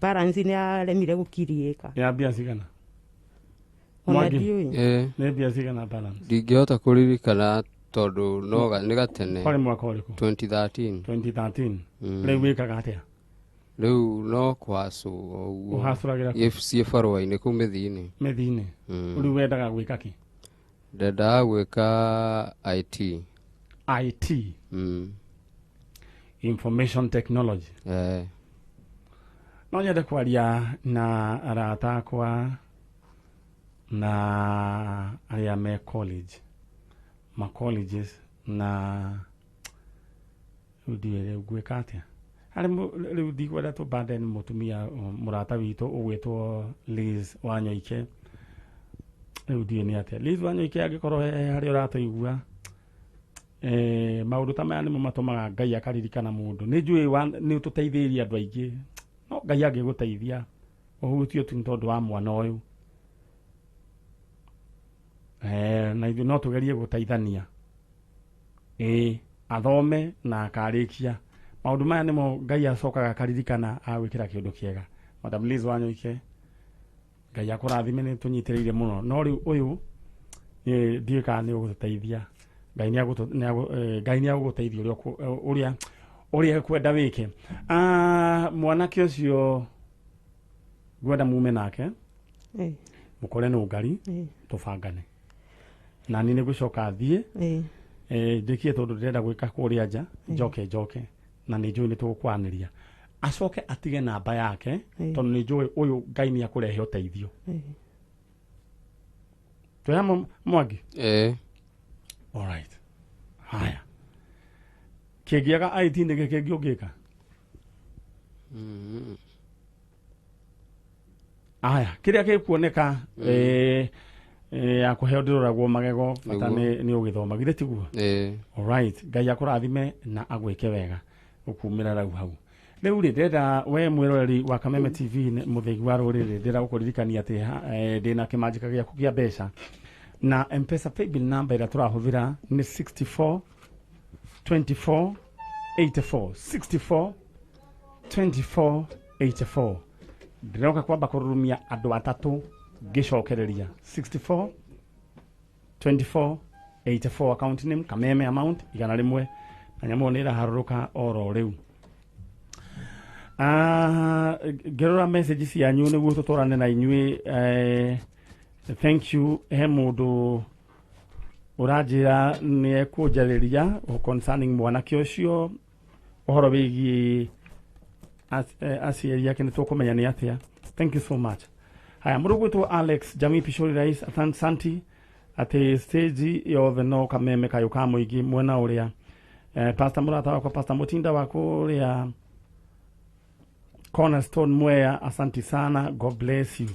balance, nĩ aremire gũkiriĩka. Ya mbia cigana? Ona Mwangi. ndiũĩ. Nĩ mbia cigana balance? Ndingĩhota kũririkana tondũ no nĩ gatene. Kwarĩ mwaka ũrĩkũ? 2013. 2013. Rĩu wĩkaga atĩa? Rĩu no kwacũ ũguo. Ũhacũragĩra kũ? Ciĩ barũa-inĩ kũu mĩthi-inĩ. Mĩthi-inĩ. Rĩu wendaga gwĩka kĩ? Ndendaga gwĩka IT. IT? Information technology. Eh. No nyende kwaria na arata akwa na arĩa me college, ma colleges, na rĩu ndiũĩ rĩu ngwĩka atĩa harĩ rĩu ndikwenda tũ burden mũtumia mũrata witũ ũgwĩtwo Liz Wanyoike. Rĩu ndiũĩ nĩ atĩa Liz Wanyoike angĩkorwo he harĩa ũratũigua, maũndũ ta maya nĩmo matũmaga Ngai akaririkana mũndũ. Nĩ njũĩ nĩ ũtũteithĩrĩrie andũ aingĩ, no Ngai angĩgũteithia ũhutio tu nĩ tondũ wa mwana ũyũ, na ithuĩ no tũgerie gũteithania ĩĩ athome na akarĩkia. Maũndũ maya nĩmo Ngai acokaga akaririkana agwĩkĩra kĩũndũ kĩega. Madam Liz Wanyoike, Ngai akũrathime, nĩ tũnyitĩrĩire mũno, no rĩu ũyũ niĩ ndiũĩ kana nĩ ũgũtũteithia. Ngai nĩ Ngai nĩ agũgũteithia ũrĩa ũrĩa ekwenda wĩke. Ah, mwanake ũcio ngwenda mume nake, mũkore nũ ngari, tũbangane. Na niĩ nĩ ngũcoka thiĩ Ĩĩ. Ndĩkie tondũ ndĩrenda gwĩka kũrĩa nja, njoke na nĩ njũĩ nĩ tũgũkwanĩria, acoke atige namba yake, tondũ nĩ njũĩ ũyũ Ngai nĩ akũrehe ũteithio. Twĩ hamwe, Mwangi? Eh. Alright, haya, kĩngĩaga IT nĩkĩ kĩngĩ ũngĩka? Aya, kĩrĩa gĩkuoneka ya kũheo ndĩroragwo magego bata. Nĩguo. Nĩ ũgĩthoma, githĩ tiguo? Eh. Alright, Ngai akũrathime na agwĩke wega ũkumĩra rau hau. Rĩu rĩ, ndĩrenda we mwĩroreri wa Kameme TV, mũthĩgi wa rũrĩrĩ, ndĩrenda gũkũririkania atĩ ndĩna kĩmanjĩka gĩaku kĩa mbeca na Mpesa paybill number ĩrĩa tũrahũthĩra nĩ 64 24 84, 64 24 84. Ndĩroka kwamba kũrurumia andũ atatũ ngĩcokereria. 64 24 84, account name Kameme, amount 100, na nyamũ nĩ ĩraharũrũka oro rĩu. Ah, ngĩrora message cianyu nĩguo tũtwarane na inyuĩ. Thank you. He mũndũ ũranjĩra nĩ ekũnjarĩria concerning mwanake ũcio, ũhoro wĩgiĩ aciari ake, nĩ tũkũmenya nĩ atĩa. Thank you so much. Haya, mũndũ gwĩtwo Alex Jamii Pishori Rais Santi atĩ stage yothe no Kameme kayũ ka mũingĩ mwena ũrĩa. Pastor mũrata wakwa, Pastor Mutinda wa kũrĩa Cornerstone Mwea, asanti sana, God bless you.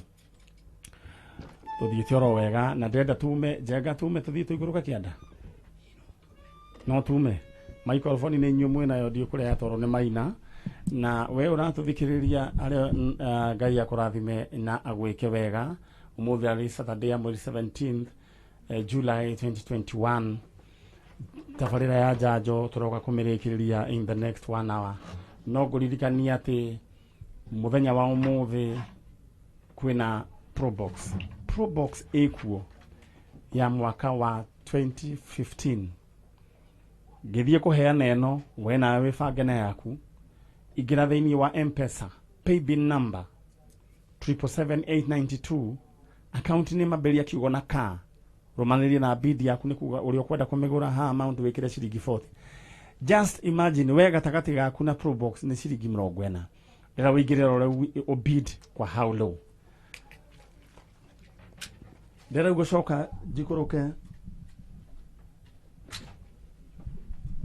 Tũthiĩte oro wega na ndĩrenda tume njenga, tume tũthiĩ tũikũrũke kĩanda, no tume microphone nĩ inyuĩ mwĩnayo, ndiũ kũrĩa yatwarwo nĩ Maina. Na we ũratũthikĩrĩria arĩa, Ngai akũrathime na agwĩke wega. Ũmũthĩ arĩ Saturday ya mweri 17th July 2021. Tabarĩra ya njanjo tũroka kũmĩrĩkĩrĩria in the next one hour. No ngũririkania atĩ mũthenya wa ũmũthĩ kwĩna Probox. Probox ĩkuo ya mwaka wa 2015. Ngĩthiĩ kũheana ĩno, we nawe wĩbange na yaku. Ingĩra thĩinĩ wa Mpesa paybill number 777892, account nĩ mambĩrĩria kiugo na ka, rũmanĩrie na bid yaku, nĩ kuga ũrĩa ũkwenda kũmĩgũra ha amount wĩkĩre ciringi 40. Just imagine, we gatagatĩ gaku na Probox nĩ ciringi 40. Rĩra wĩingĩre rore ũbid kwa how low. Ndĩrĩa gũcoka njikũrũke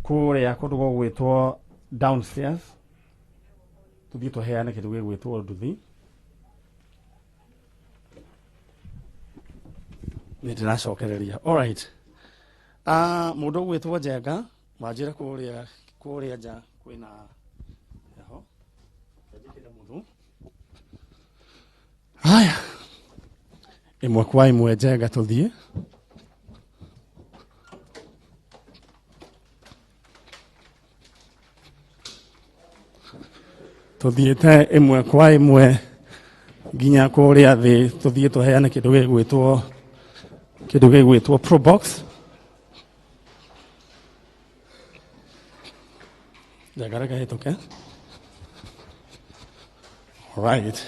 kũrĩa kũndũ gũgwĩtwo downstairs, tũthiĩ tũheane kĩndũ gĩgwĩtwo nduthi. Nĩ ndĩracokereria. Alright, mũndũ ũgwĩtwo Njenga wanjĩra kũrĩa nja kwĩna heho. Njĩkĩre mũthũ. Haya, ĩmwe kwa ĩmwe, Njenga, tũthiĩ. Tũthiĩte ĩmwe kwa ĩmwe nginya kũrĩa thĩ, tũthiĩ tũheane kĩndũ gĩgwĩtwo Probox. Njenga, reke hĩtũke. Alright,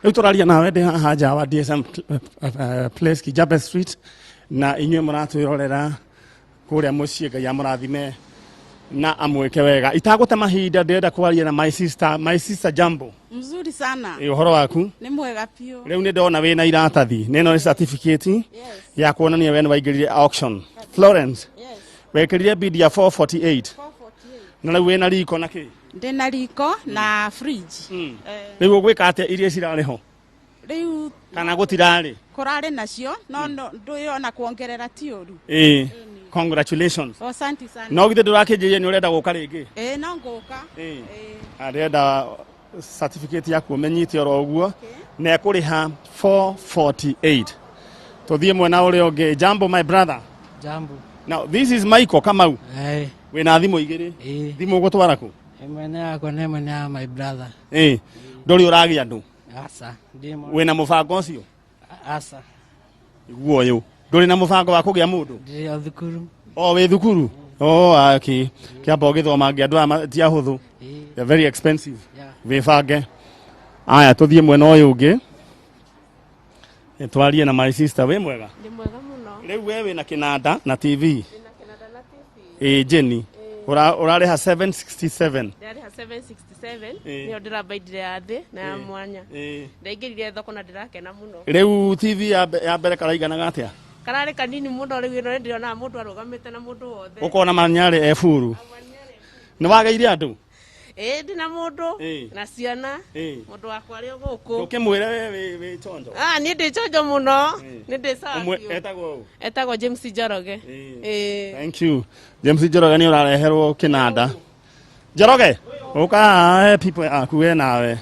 rĩu tũraria nawe ndĩ haha nja wa DSM Place, Kijabe Street, na inyuĩ mũratwĩrorera kũrĩa mũciĩ, Ngai amũrathime na amwĩke wega. Itagũte mahinda, ndĩrenda kwaria na my sister. My sister, jambo. Mzuri sana. Ĩ, ũhoro waku? Nĩ mwega biũ. Rĩu nĩ ndona wĩna iratathi, na ĩno nĩ certificate ya kuonania we nĩ waingĩrire auction. Florence, wekĩrire bid ya 448 na rĩu wĩna riko na kĩ? Ndĩna riko na fridge. Rĩu ũgwĩka atĩa iria cirarĩ ho? Rĩu Kana gũtirarĩ? Kũrarĩ nacio, no ndũyona kuongerera ti ũru. Ĩ, congratulations. Asante sana. No githĩ ndũrakĩnjĩrie nĩ ũrenda gũka rĩngĩ? Ĩ, no ngũka. Ĩ. Arenda certificate yaku ũmenyite oro ũguo na ekũrĩha 448. Tũthiĩ mwena ũrĩa ũngĩ. Jambo, my brother. Jambo. Now this is Michael Kamau. Hey. Wĩna thimũ igĩrĩ. Ĩ. Thimũ ũgũtwara kũ? Ĩmwe nĩ yakwa na ĩmwe nĩ ya my brother. Ĩ, ndũrĩ ũragĩa andũ? Aca. Ndĩ Wĩna mũbango ũcio? Aca. Iguo ũyũ ndũrĩ na mũbango wa kũgĩa mũndũ? Ndĩ o thukuru. O wĩ thukuru? Oh, okay. Kĩamba ũgĩthoma ngĩ andũ aya ti ahũthũ. They're very expensive. Yeah. Wĩbange. Aya, tũthiĩ mwena ũyũ ũngĩ. Twarie na my sister. Wĩ mwega? Ndĩ mwega mũno. Rĩu we wĩna kĩnanda na TV. Ndĩna kĩnanda na TV. Ĩ Jenny, ũrarĩha 767? Ndĩrarĩha 767. Ĩĩ. Nĩyo ndĩrambaindire ya thĩ na ya Ĩĩ. mwanya. Ĩĩ. Ndaingĩrire thoko na ndĩrakena mũno. Rĩu TV ya mbere karaiganaga atĩa? Kararĩ kanini mũno, rĩu ĩno nĩndĩronaga mũndũ arũgamĩte na mũndũ wothe. Ũkona manyarĩ eburu nĩ wagĩire andũ. Ĩĩ, ndĩna mũndũ Ĩĩ. na ciana. Ĩĩ. Mũndũ wakwa arĩ o gũkũ. Ũkĩmwĩre we wĩ chonjo. Ah, niĩ ndĩ chonjo mũno. Ĩĩ. Nĩ ndĩ sawa Ũmwe biũ. etagwo ũ? Etagwo James Njoroge. Ĩĩ. Thank you. James Njoroge nĩ ũrareherwo kĩnanda. Njoroge, ũka haha he people aku we nawe.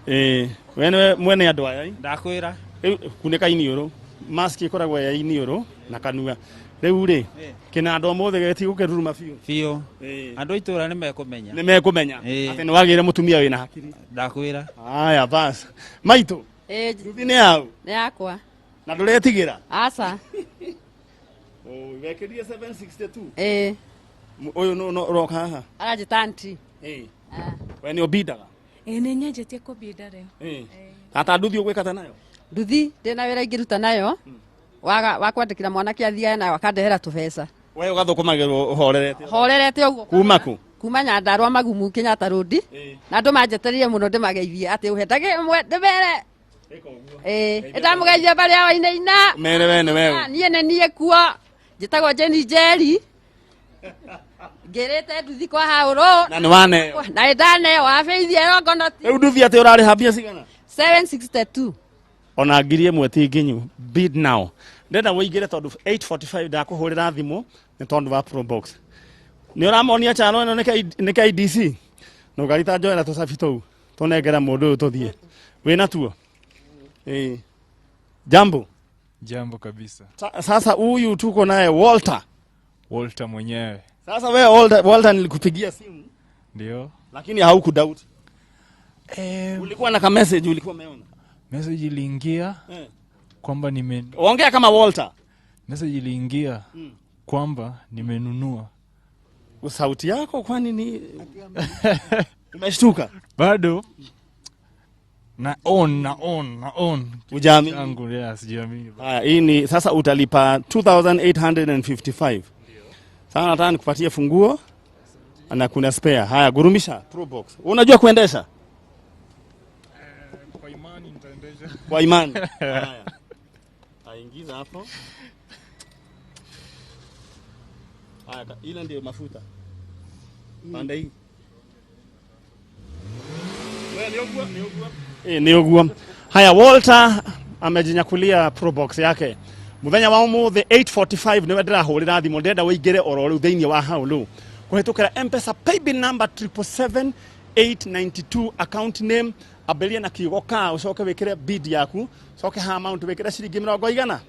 Ĩĩ, we nĩwe mwene andũ aya. Ndakwĩra. Rĩu kunĩka iniũrũ. Mask ĩkoragwo ya iniũrũ na kanua. Rĩu rĩ, kĩnanda ũmũthĩ gĩtigũkĩruruma biũ. Biũ. Ĩĩ. Andũ a itũra nĩ mekũmenya. Nĩ mekũmenya Ĩĩ. atĩ nĩ wagĩire mũtumia wĩna hakiri. Ndakwĩra. Haya bas. Maitũ, Ĩĩ. nduthi nĩ yau? Nĩ yakwa. Na ndũretigĩra? Aca. Wekĩrire 762. Ĩĩ. Ũyũ nũ ũroka haha? Aranjĩta anti. Ĩĩ. We nĩ ũbindaga? Ĩĩ, nĩ nyanjĩtie kũbinda rĩu. Ĩĩ. Tata, nduthi ũgwĩka ta nayo? Nduthi ndĩna wĩra ingĩruta nayo waga wa kwandĩkĩra mwanake athiage nayo akandehera tũbeca. We ũgathũkũmagĩrwo ũhorerete? Horerete ũguo. Kuma kũ? Kuma Nyandarua Magumu, Kenyatta Road. Na andũ manjetereire mũno ndĩmageithie atĩ ũhendage ĩmwe ndĩmere. Ĩĩ, ndamũgeithia mbarĩ ya Wainaina. Mere we nĩ we. Ah, niĩ nĩ niĩ kuo njĩtagwo Jeni Njeri, ngĩrĩte nduthi kwa haũrũ. Na nĩ waneo? Na nĩ ndaneo wabĩithia ĩrongonoti. Rĩu nduthi atĩ ũrarĩha mbia cigana? 762. Ona 1000 ti nginyu. Bid now. Ndenda wĩingĩre tondũ 8:45 ndakũhũrĩra thimũ nĩ tondũ wa Probox. Nĩ ũramonia channel ĩno nĩ KDC. Nũgarita njoera tũcabi tũu tũnengera mũndũ ũyũ tũthiĩ. Wĩna tuo? Ĩĩ. Jambo. Jambo kabisa. Sasa huyu tuko naye Walter. Walter mwenyewe. Sasa wewe Walter, Walter nilikupigia simu Ndio. lakini haukudoubt. Ulikuwa na ka message ulikuwa umeona? Message iliingia kwamba nime Ongea kama Walter. Message iliingia kwamba nimenunua. Sauti yako kwani ni umeshtuka? Bado na on na on na on. Hujaamini? Yangu, yeah, sijaamini. Haya, hii ni sasa utalipa 2855. Sasa nataka nikupatie funguo na kuna spare. Haya, gurumisha Probox. Unajua kuendesha? Kwa imani nitaendesha. Kwa imani. Haya. Aingiza hapo. Haya, ile ndio mafuta. Pande hii. Wewe ni ugua, ni ugua. Ni ugua. Haya, Walter amejinyakulia Probox yake. Muthenya wa umuthi 8:45 niwe ndĩrahũrĩra thimũ, ndĩrenda wĩingĩre oro rĩu thĩinĩ wa hau kũhĩtũkĩra M-Pesa paybill number 777,892, account name ambĩrĩrie na kiugo ka, ũcoke wĩkĩre bid yaku, ũcoke ha amount wĩkĩre ciringi mĩrongo igana.